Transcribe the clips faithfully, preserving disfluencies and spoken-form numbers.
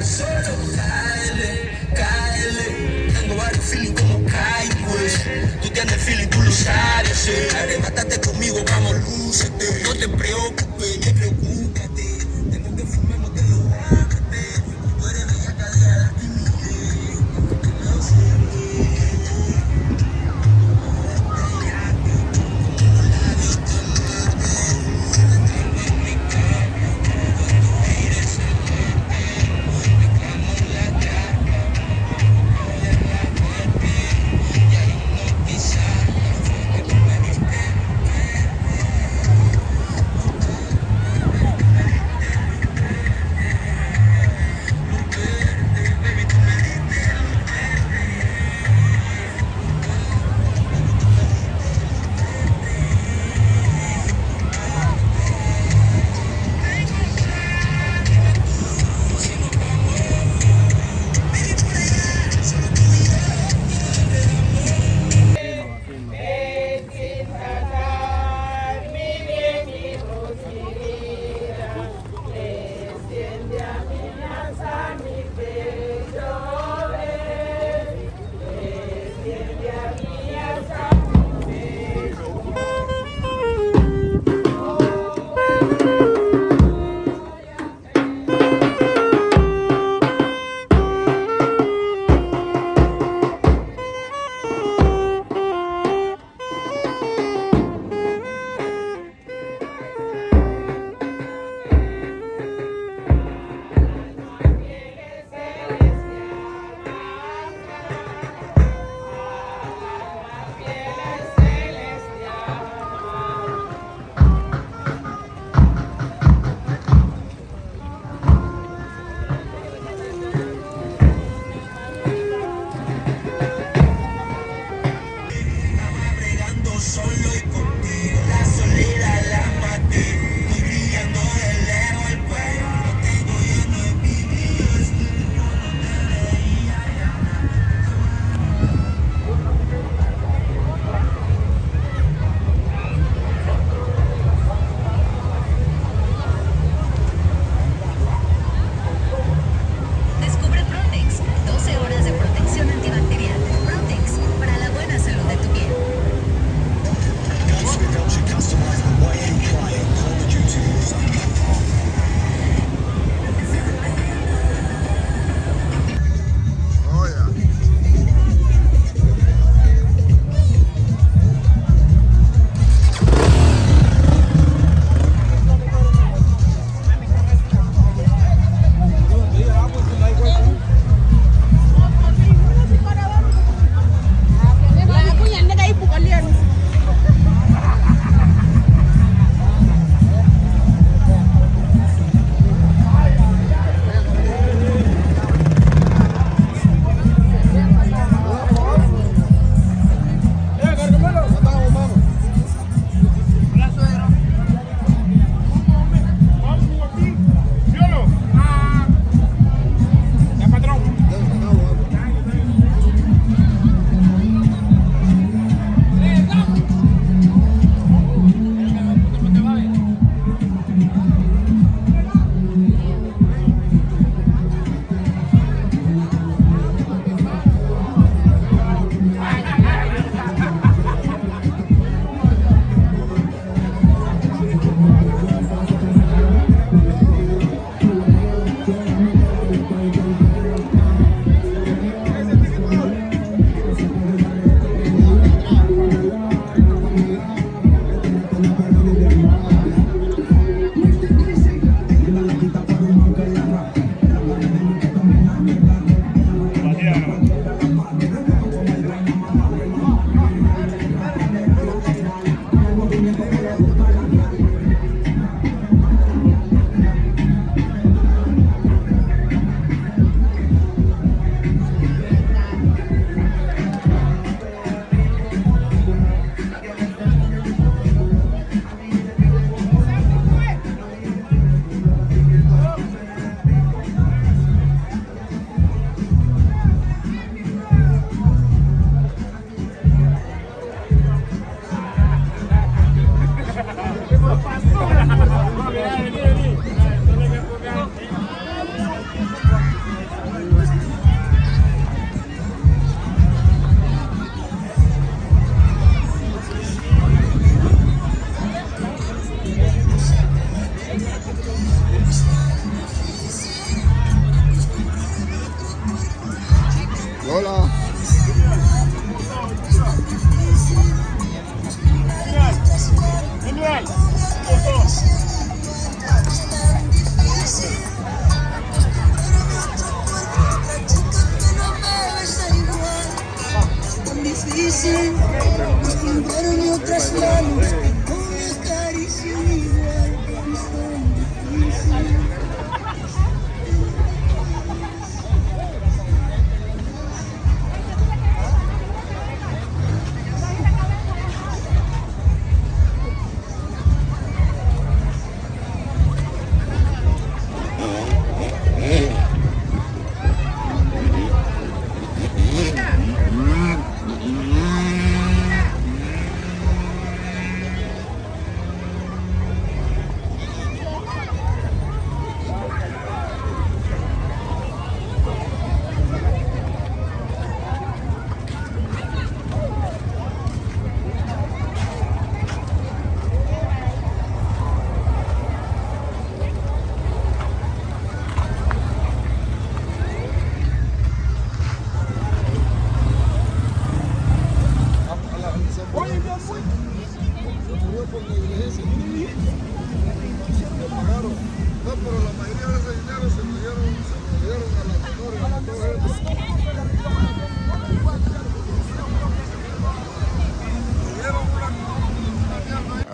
Solo cáele, cáele. Tengo varios feeling como Kanye West. Tú tienes feeling, tú lo sabes, eh. Arrebátate conmigo, vamos, lúcete. No te preocupes, ni preocúpate. Tengo que fumar, no te lo hagas.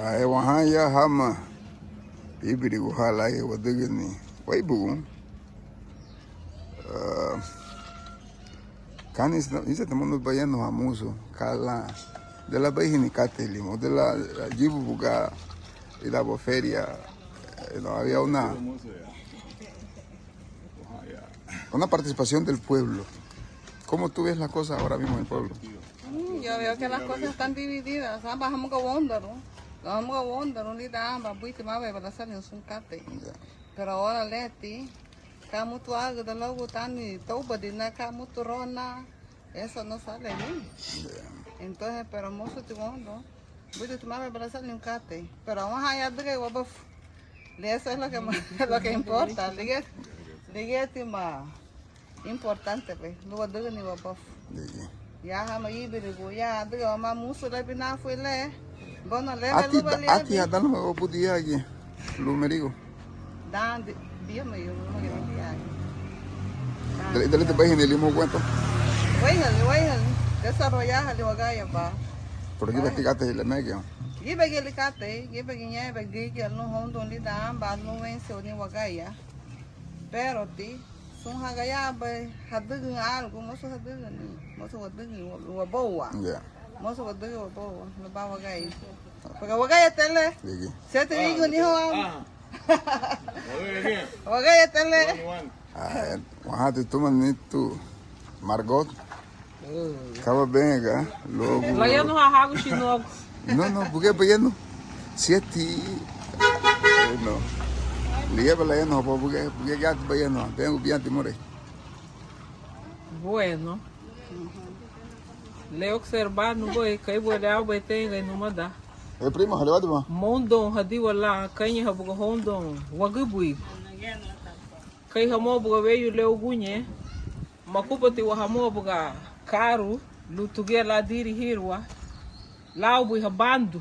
Ai, waha ya hama íbirigu ha lagi wadügüni wéibugun. Ah, ka ni, ni se tamanu bayanuha musu ka lan, de lan barihini katei limo, de lan yibu buga ida bo feria, eh, no había una, una participación del pueblo. ¿Cómo tú ves la cosa ahora mismo en el pueblo? Mm, yo veo que las cosas están divididas. Aba hamuga wóundarun, hamuga wóundarun lidan aban buiti mabei balasalirun sun katei. Ya. Pero ahora leti ka mutu agüda luagu tani toubadina, ka mutu rona, eso no sale bien. Ya. Entonces, pero musuti wóundun buiti mabei balasalirun katei. Pero awaha ya adügei wabafu. Eso es lo que más, lo que importa. Ligía, ligíatima importantebei lun wadügüni wabafu. Ligía. Ya hama íbirigu ya adüga wamá musu le binaafin le. Bueno, le ati, ati hadan luma wabudun ya giñe lun Merigo. Dan di, biama yu luma giñe ya. Dali, dali te barihini limo guentó. Wéihali, wéihali. Desarrollahali wagayaba. Pero gíbeti katei le megei. Gíbegili katei, gíbegi ñebe gürigia lun hóundun lidan aban lun wénseuni wagaya. Pero ti sun hagayabei hadügün algo, mosu hadügüni, mosu wadügün wa-, waboua. Ya. Mosu wadügün waboua, lubá wagaya. Porque wagaya te le. Ligía. Sieti wigini houn. Wagaya te le. Ah, wahati tuma nitu Margot. Kaba benga luagu. Layanuha háguchi nuagu. No, no, buguya bayanu. Sieti. No. Ligíaba layanuha, buguya, buguya gati bayanu. Bengu bian dimurei. Bueno. Le observa nubéi kei buga le aubei teinga numada. E prima, halewadiba. Moundoun hadiwa lan keiñaha buga houndoun wagübüigu. Kei hamuga buga weyu le uguñe, makubatiwa hamuga buga karu lun tuguya lan dirihirua, lau buga bandu,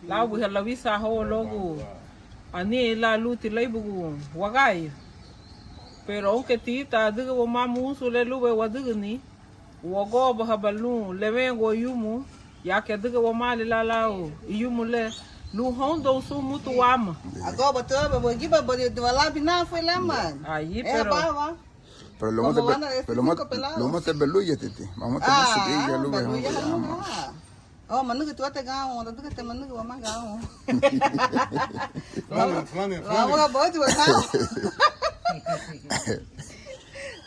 lau buga lawisan houa luagu anihein lan lunti léibugun wagaya. Pero aunque ti ítara adüga wamá musu le lubéi wadügüni, wagobahaba lun lewengua yumu, ya que adüga wamaali lan lau iyumu le lun houndoun sun mutu wama. Agobatiwa, wagibaba lan binaafin le man. Ayi, pero, pero luma te, luma te beluya titi. Mama te musu diga lubéi houndoun wama. Oh, manügüti wate gawoun, adügati manügü wamá gawoun. Flani, flani, flani.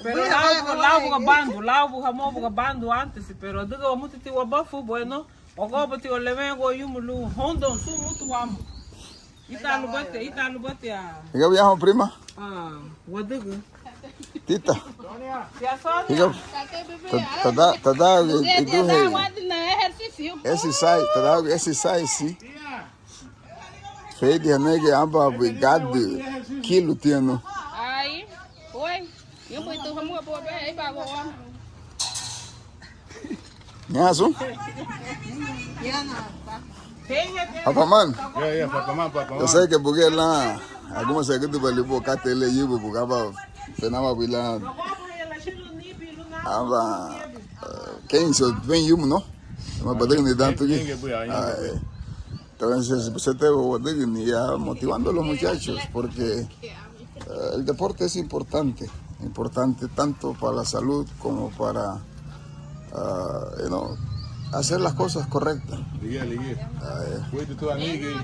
Pero lau buga, lau buga bandu, lau buga hamuga buga bandu antes, pero adüga wamutiti wabafu, bueno, wagobatiwa lewengua yumu lun houndoun sun mutu wama. Ítara lubati, ítara lubati a. Higa biaha prima? Ah, wadügü. Tita. Higa, ta-, tada-, tadaagua iduhe. Exercise, tadaagua exercise. Féridi hanigi aban bui gádürü kilu tiñanu. Ai, oi. Ñasu? Papaman. Ya, ya, papaman, papaman. Yo sé que buguya lan agumuchagüdüba libo katei le yubu bugaba, fenama bui lan aban, eh, quince o veinte yumu, ¿no? Ma badügüni dan tugi. Ai. Entonces, pues, este wadügüni ya motivando a los muchachos, porque, eh, el deporte es importante, importante tanto para la salud como para, ah, you know, hacer las cosas correctas. Ligía, ligía. Ah, eh. Buiti tu anigi,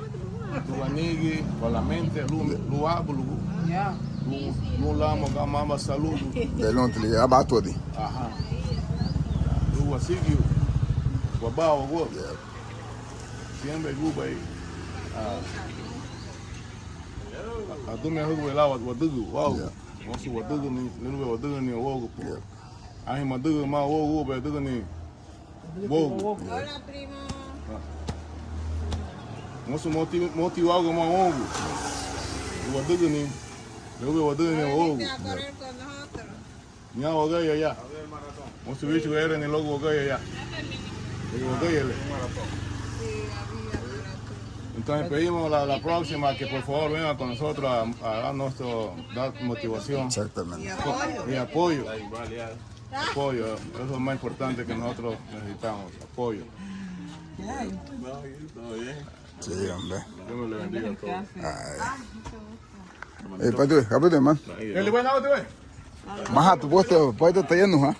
tu anigi, con la mente, lu, lu abulugu. Ya. Lu, lu lamo, gama, ama, saludu. De lonte, ligía, abatodi. Ajá. Lu wasigiu, wabao, go. Ya. Siempre gubei, ah, adimurehagubei lan wadügün wau. Ya. Mosu wadügüni, lun lubei wadügüni wau. Ya. Anhein madügün ma wau, gubei adügüni wau. Ya. Hola, prima. Ah. Mosu moti, moti wau ma wau. Wadügüni, lubei wadügüni wau. Vente a correr con nosotros. Ña wagía ya. Mosu wíchugun ereni luagu wagía ya. Wagía le. Entonces pedimos la, la próxima que por favor venga con nosotros a, a dar nuestro, dar motivación. Exactamente. Y apoyo. Apoyo. Eso es lo más importante que nosotros necesitamos, apoyo. Sí, hombre. Dios me le bendiga a todos. Ay. Eh, pati, kapiti, hermano. Maha, tu poste, paita tayenu, ha?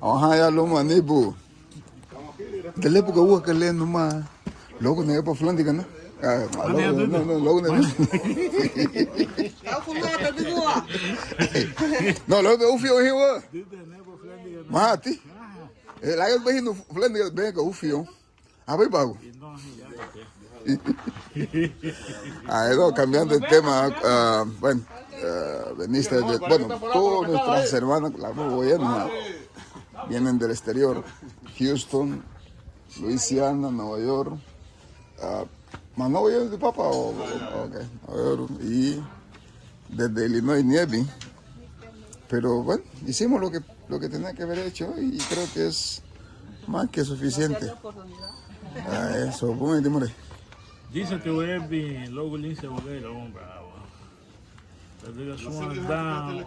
Aha, ya luma nibu. Dele buga ua kale numa. Luagu ne pa Fulandiga, ¿no? Ah, luagu, no, no, luagu ne. No, luagu ufiu hiwa. Maha, ti. Eh, la yo vehinu Fulandiga, venga, ufiu. Abai bagu. Ah, no, cambiando de tema, ah, bueno, ah, veniste de, bueno, todas nuestras hermanas, la, vienen del exterior, Houston, Luisiana, Nueva York, ah, ¿más Nueva York de papá? O, o, ok, Nueva York, y desde Illinois, Nieve. Pero bueno, hicimos lo que, lo que tenía que haber hecho y creo que es más que suficiente. Ah, eso, buen, dimore. Dice que webi luagu línsiñe wageira, hombre, agua. Ladüga súnwandan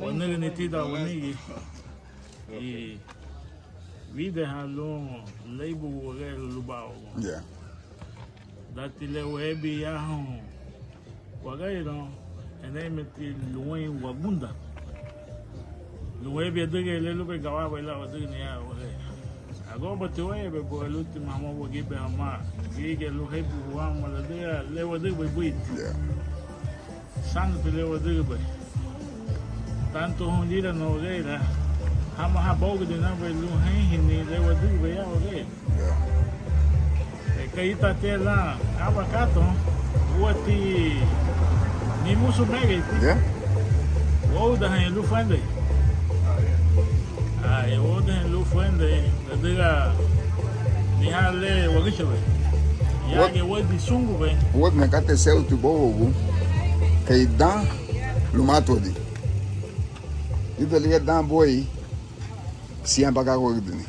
wanügüni tidan wanigi. Y widehan lun léibugun wageira lubá. Ya. Dánti le webi yahoun wageira, enemeti luéi wagundan. Lun webi adügei le lubéi gawabei lan wadügüni ya wageira. Agobati weyebe bu el último hamá wagíbe hamá. Gigia lun héibugun wama ladüga le wadügübei buiti. Ya. Sánduti le wadügübei. Tanto houn lira na wageira, hama ha bóugudinabei lun heinhini le wadügübei ya wageira. Ya. E, kei ítara lan aban katei, úati ni musu mégeiti. Ya. Wóudahaña lun furendei. Ai, wóudahaña lun furendei. Ladüga anihán le wagüchibei. Yágiñe wadi súngubei. Úati ni katei siéuti ubouagu, kei dan lumatuadi. Ida liña dan buéi, siñá bagaguagüdüni.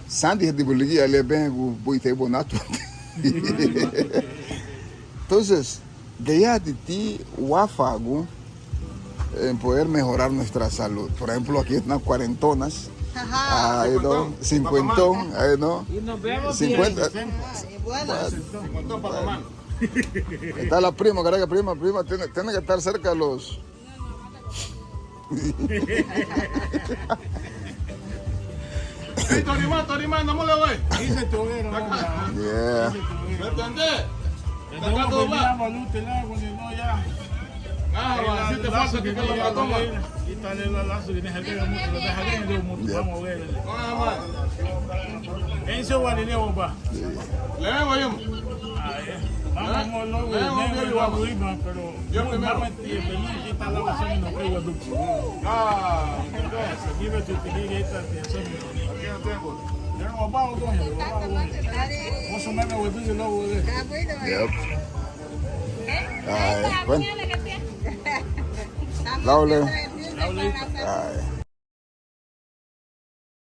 Sandihadibu ligía le béngu buiti éibuga natuadi. Entonces, gayaraati ti wáfaagun en poder mejorar nuestra salud. Por ejemplo, aquí están cuarentonas. Ajá. Ay, no, cincuentón, ay, no. Y nos vemos cincuenta. Sesenta. Ay, bueno. Bueno. Cincuentón para mamá. Está la prima, caraca, prima, prima, tiene, tiene que estar cerca los. Ei, Torimán, Torimán, no mole, güey. Dice tu hoguera, hombre. Yeah. ¿Me entendés? Sacando más. Ah, va, así te falta que te lo toma. Quítale la lazo que deja que mucho, lo deja que mucho. Vamos a ver. Vamos, hermano. Eso vale, Leo, va. Leo, yo. Ah, ya. Vamos, Leo, Leo, Leo, Leo, Leo, pero yo primero. Yep. Ay, bueno. Laule. Ay.